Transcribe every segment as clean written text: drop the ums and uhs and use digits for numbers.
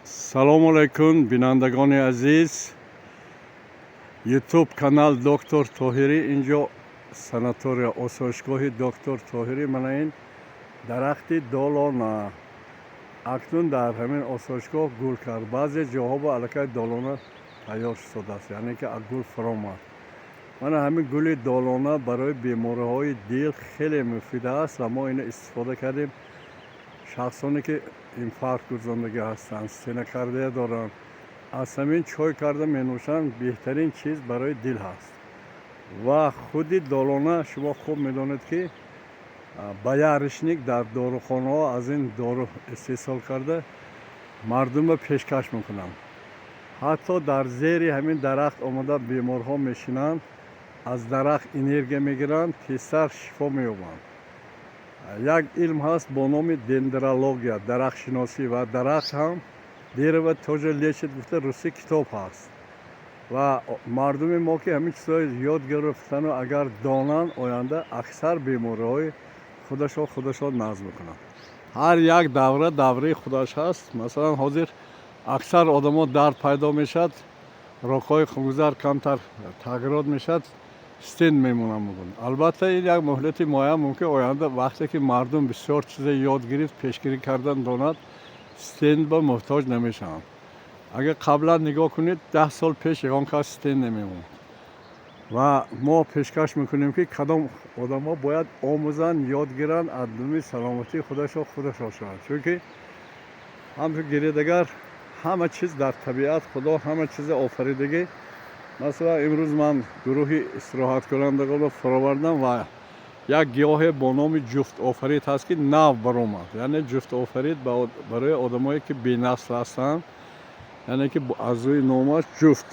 Салому алайкум, бинандагони азиз. Ютуб канал Доктор Тоҳирӣ. Инҷо санатория, осоишгоҳи Доктор Тоҳирӣ. Мана ин дарахти долона акнун дар ҳамин осоишгоҳ гул кард. Баъзе ҷоҳо ба аллакай долона тайёр шудааст, яъне ки гул фаромад. Мана ҳамин гули долона барои бемориҳои дил хеле муфид аст ва мо ино истифода кардем. Шахсоне, ки инфаркт гузарондагӣ ҳастанд, стенокардия доранд, аз ҳамин чой карда менӯшанд. Беҳтарин чиз барои дил ҳаст. Ва худи долона, шумо хуб медонед, ки боярышник дар дорухонаҳо аз ин дору истеҳсол карда, мардумро пешкаш мекунанд. Ҳатто дар зери ҳамин дарахт омада беморҳо мешинанд, аз дарахт энергия мегиранд, тезтар шифо меёбанд. Як илм ҳаст бо номи дендрология, дарахтшиносӣ, ва дарахт ҳам «Дерево тоже лечит» гуфта русӣ китоб ҳаст. Ва мардуми мо, ки ҳамин чизҳои ёд гирифтану агар донанд, оянда аксар бемориҳои худашон худашон назм мекунанд. Ҳар як давра давраи худаш ҳаст. Масалан, ҳозир аксар одамо дард пайдо мешавад, рогҳои хунгузар камтар тағйирот мешавад, стент мемонанд, мегӯянд. Албатта, ин як муҳлати муайян мумкин. Оянда, вақте ки мардум бисёр чизе ёд гирифт, пешгирӣ кардан донад, стент ба муҳтоҷ намешаванд. Агар қаблан нигоҳ кунед, 10 сол пеш ягон кас стент намемонд. Ва мо пешкаш мекунем, ки кадом одамҳо бояд омӯзанд, ёд гиранд, аз думи саломатии худашон худашон шаванд, чунки ҳамчун гиред, агар ҳама чиз дар табиат, Худо ҳама чизе офаридагӣ. Масалан, имрӯз ман гурӯҳи истироҳаткунандагонро фаровардам ва як гиёҳе бо номи ҷуфтофарид ҳаст, ки нав баромад. Яъне ҷуфтофарид барои одамое, ки бенасл ҳастанд, яъне ки аз рӯи номаш ҷуфт.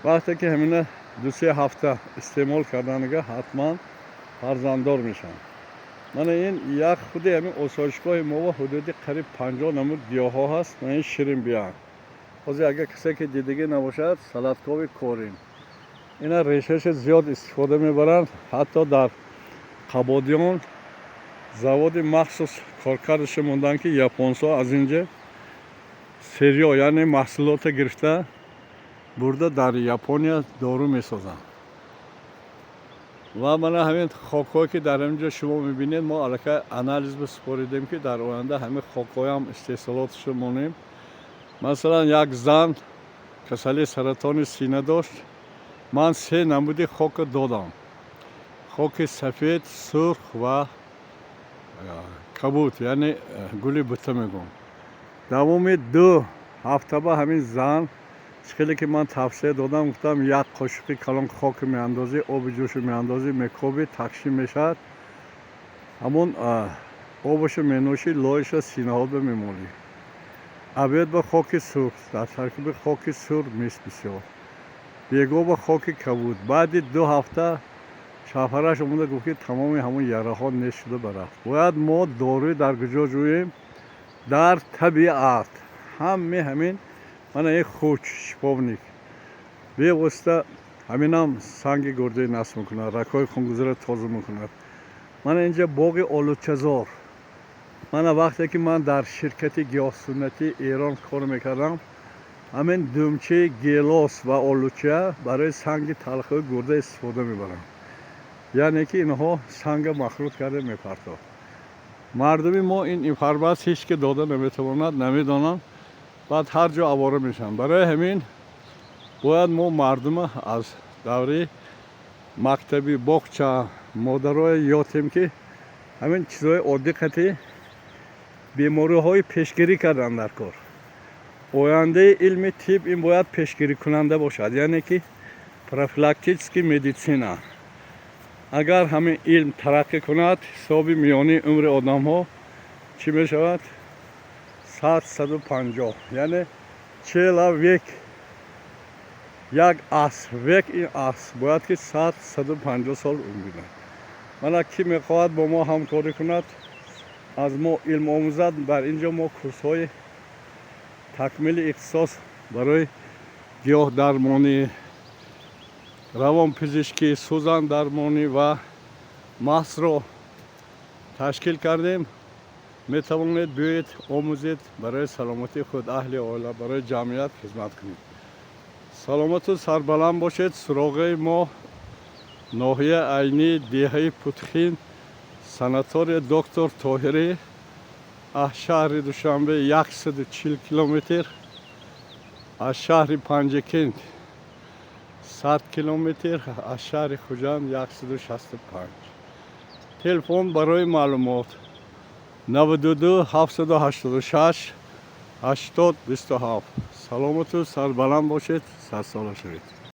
Вақте ки ҳамина 2-3 ҳафта истеъмол карданига, ҳатман фарзанддор мешаванд. Мана ин як худи ҳамин осоишгоҳи мо ҳудуди қариб 50 намуд гиёҳҳо ҳаст. Мана ин ширинбиям. Ҳозир агар касе ки дидагӣ набошад, сладковый корень, ина решаша зиёд истифода мебаранд. Ҳатто дар Қабодиён заводи махсус коркардаша монданд, ки японсо аз инҷа сырьё, яъне маҳсулота гирифта бурда, дар Япония дору месозанд. Ва мана ҳамин хокҳое, ки дар ҳамин ҷо шумо мебинед, мо аллакай анализ бисупоридем, ки дар оянда ҳамин хокҳоям истеҳсолоташо монем. Масалан, як зан касалии саратони сина дошт. Ман се намуди хока додам: хоки сафед, сурх ва кабуд, яъне гули бута мегӯм. Давоми 2 ҳафта ба ҳамин зан, хеле ки ман тавсия додам, гуфтам: як қошиқи калон хоки меандозӣ, оби ҷӯшу меандозӣ, мекобӣ, такшин мешавад, ҳамон обашо менӯшӣ, лоиша синаҳоба мемолӣ. Обед ба хоки сурх, дар таркиби хоки сурх мис бисёр. Бего ба хоки кабуд. Баъди 2 ҳафта шавҳараш омада гуфт, ки тамоми ҳамон яраҳо нест шуда барафт. Бояд мо доруи дар куҷо ҷӯем? Дар табиат. Ҳаме ҳамин мана ин хуч, шиповник, бевосита ҳаминам санги гурдаи насб мекунад, рагҳои хунгузарро тоза мекунад. Мана инҷа боғи олучазор. Мана вақте ки ман дар ширкати гиёҳсуннатии Эрон кор мекардам, ҳамин думчаи гелос ва олуча барои санги талхии гурда истифода мебаранд, яъне ки инҳо санга махлут карда мепартофт. Мардуми мо ин информатсия ҳеч ки дода наметавонад, намедонанд, баъд ҳар ҷо авора мешаванд. Барои ҳамин бояд мо мардума аз давраи мактаби, боғча, модарое ёдем, ки ҳамин чизҳои оддӣ қатӣ бемориҳои пешгирӣ кардан дар кор. Ояндаи илми тиб ин бояд пешгирикунанда бошад, яъне ки профилактический медицина. Агар ҳамин илм тараққӣ кунад, ҳисоби миёнии умри одамҳо чӣ мешавад? 100, 150, яъне человек, як аср, век, ин аср бояд ки 100, 150 сол умр бинад. Мана, кӣ мехоҳад бо мо ҳамкорӣ кунад, аз мо илм омӯзад, бар ин ҷо мо курсҳои такмили ихтисос барои гиёҳдармонӣ, равонпизишкӣ, сӯзандармонӣ ва маҳсро ташкил кардем. Метавонед биёед, омӯзед, барои саломатии худ, аҳли оила, барои ҷамъият хизмат кунед. Саломату сарбаланд бошед. Суроғаи мо: ноҳия Айнӣ, деҳаи Путхин, санатория Доктор Тоҳирӣ, аз шаҳри Душанбе 140 километр, аз шаҳри Панҷакент 100 километр, аз шаҳри Хуҷанд 165. Телефон барои маълумот: 92 786 80 27. Саломату сарбаланд бошед, садсола шавед.